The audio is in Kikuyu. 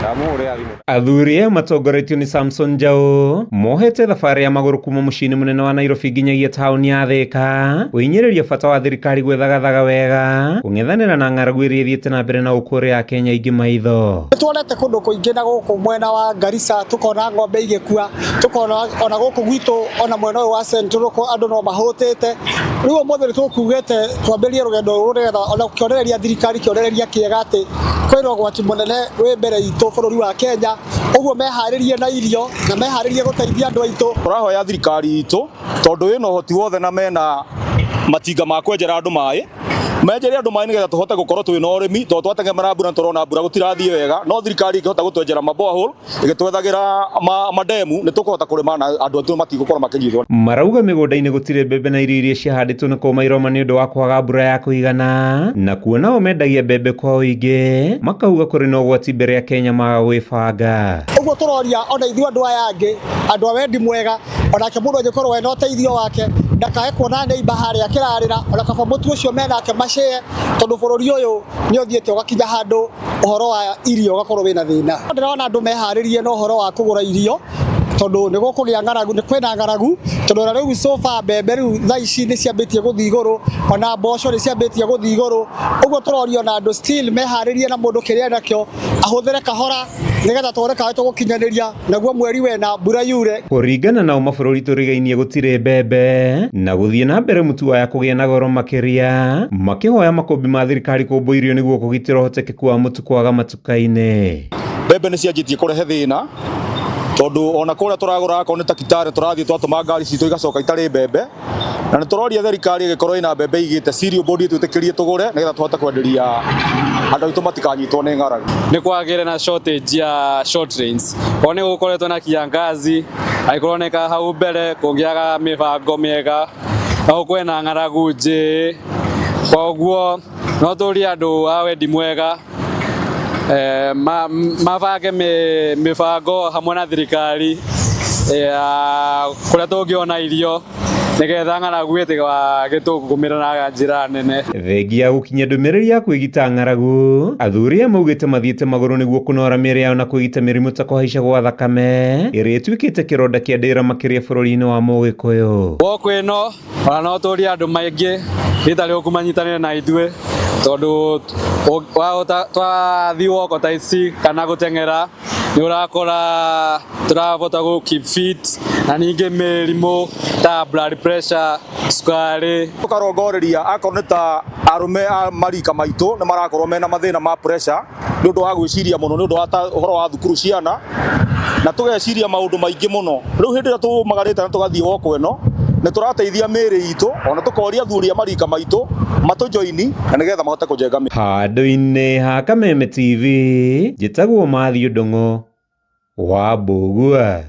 Ndamũhũrĩra thimũ. Athuri aya matongoretio nĩ Samson Njau mohete thabarĩ ya magũrũ kuma mũciĩ-inĩ mũnene wa Nairobi nginyagia taũni ya Thika kũhinyĩrĩria bata wa thirikari gwĩthagathaga wega kũng'ethanĩra na ng'aragu ĩrĩa ĩthiĩte na mbere na gũkũrĩra Akenya aingĩ maitho. Tuonete kũndũ kũingĩ na gũkũ mwena wa Garissa tukona ng'ombe igĩkua, tukona ona gũkũ gwitũ ona mwena ũyũ wa Central andũ no mahũtĩte. Rĩu ũmũthĩ nĩ tũkugĩte twambĩrĩrie rũgendo rũrũ nĩgetha ona kĩonereria thirikari kĩonereria kĩega atĩ kwĩna ũgwati mũnene wĩ mbere itũ bũrũri wa Kenya, ũguo meharĩrie na irio na meharĩrie gũteithia andũ aitũ. Tũrahoya thirikari itũ tondũ ĩna ũhoti wothe na mena matinga ma kwenjera andũ maĩ, menjere andũ maĩ nĩgetha tũhote gũkorwo twĩna ũrĩmi, tondũ twategemera mbura nĩ tũrona mbura gũtirathiĩ wega, no thirikari ĩngĩhota gũtwenjera ma borehole ĩgĩtwethagĩra mandemu nĩ tũkũhota kũrĩma na andũ aitũ matigũkorwo makĩnyitwo. Marauga mĩgũnda-inĩ gũtirĩ mbembe na irio iria ciahandĩtwo nĩ kũma iroma nĩ ũndũ wa kwaga mbura ya kũigana, na kuona o mendagia mbembe kwa ũingĩ makauga kũrĩ na ũgwati mbere ya Kenya maga gwĩbanga. Ũguo tũroria ona ithuĩ andũ aya angĩ, andũ a wendi mwega, onake mũndũ angĩkorwo ena ũteithio wake ndakae kuona neighbor harĩa akĩrarĩra, ona kaba mũtu ũcio menake macĩe, tondũ bũrũri ũyũ nĩ ũthiĩte ũgakinya handũ ũhoro wa irio ũgakorwo wĩna thĩna. Ndĩrona andũ meharĩrie na ũhoro wa kũgũra irio tondũ nĩ gũkũgĩa ng'aragu, nĩ kwĩna ng'aragu tondũ ona rĩu so far mbembe rĩu thaa ici nĩ ciambĩtie gũthiĩ igũrũ, ona mboco nĩ ciambĩtie gũthiĩ igũrũ, ũguo tũroria ona andũ still meharĩrie na mũndũ kĩrĩa enakĩo ahũthĩre kahora nĩgetha tuone kana tũgũkinyanĩria naguo mweri wena mbura yure. Kũringana nao mabũrũri tũrigainie gũtirĩ mbembe na gũthiĩ na mbere mũtu waya kũgĩa na goro makĩria, makĩhoya makũmbĩ ma thirikari kũmbwo irio nĩguo kũgitĩra ũhotekeku wa mũtu kwaga matuka-inĩ. Mbembe nĩ cianjĩtie kũrehe thĩna tondũ ona kũrĩa tũragũra akorwo nĩ ta Kitale tũrathiĩ twatũma ngari citũ igacoka itarĩ mbembe, na nĩ tũroria thirikari ĩgĩkorwo ĩna mbembe igĩte cereal board ĩtwĩtĩkĩrie tũgũre nĩgetha tũhote kwenderia andũ aitũ matikanyitwo nĩ ng'aragu. Nĩ kwagĩre na shortage ya short rains, o nĩ gũkoretwo na kiangazi angĩkorwo hau mbere kũngĩaga mĩbango mĩega no gũkorwo na ng'aragu njĩ, koguo no tũrie andũ a wendi mwega mabange mĩbango hamwe na thirikari ya kũrĩa tũngĩona irio nĩgetha ng'aragu ĩtigagĩtũgũmĩre na njĩra nene. Thengia ya gũkinyia ndũmĩrĩri ya kwĩgita ng'aragu, athuri aya maugĩte mathiĩte magũrũ nĩguo kũnora mĩĩrĩ yao na kwĩgita mĩrimũ ta kũhaica gwa thakame ĩrĩa ĩtuĩkĩte kĩronda kĩa ndĩra makĩria bũrũri-inĩ wa Mũgĩkũyũ. Walk ĩno ona no tũrie andũ maingĩ rita rĩũku manyitanĩre na ithuĩ tondũ twathiĩ walk ta ici kana gũteng'era nĩ ũrakora tũrahota gũ keep fit na ningĩ mĩrimũ ta blood pressure, cukari. Tũkarongoreria akorwo nĩ ta arũme a marika maitũ nĩ marakorwo mena mathĩna ma pressure nĩ ũndũ wa gwĩciria mũno nĩ ũndũ wa ũhoro wa thukuru ciana, na tũgeciria maũndũ maingĩ mũno. Rĩu hĩndĩ ĩrĩa tũmagarĩte na tũgathiĩ walk ĩno nĩ tũrateithia mĩĩrĩ itũ ona tũkoria athuri a marika maitũ matũjoini na nĩgetha mahote kũjenga mĩĩrĩ. Handũ-inĩ ha Kameme TV, njĩtagwo Matthew Ndung'u wa Mbũgua.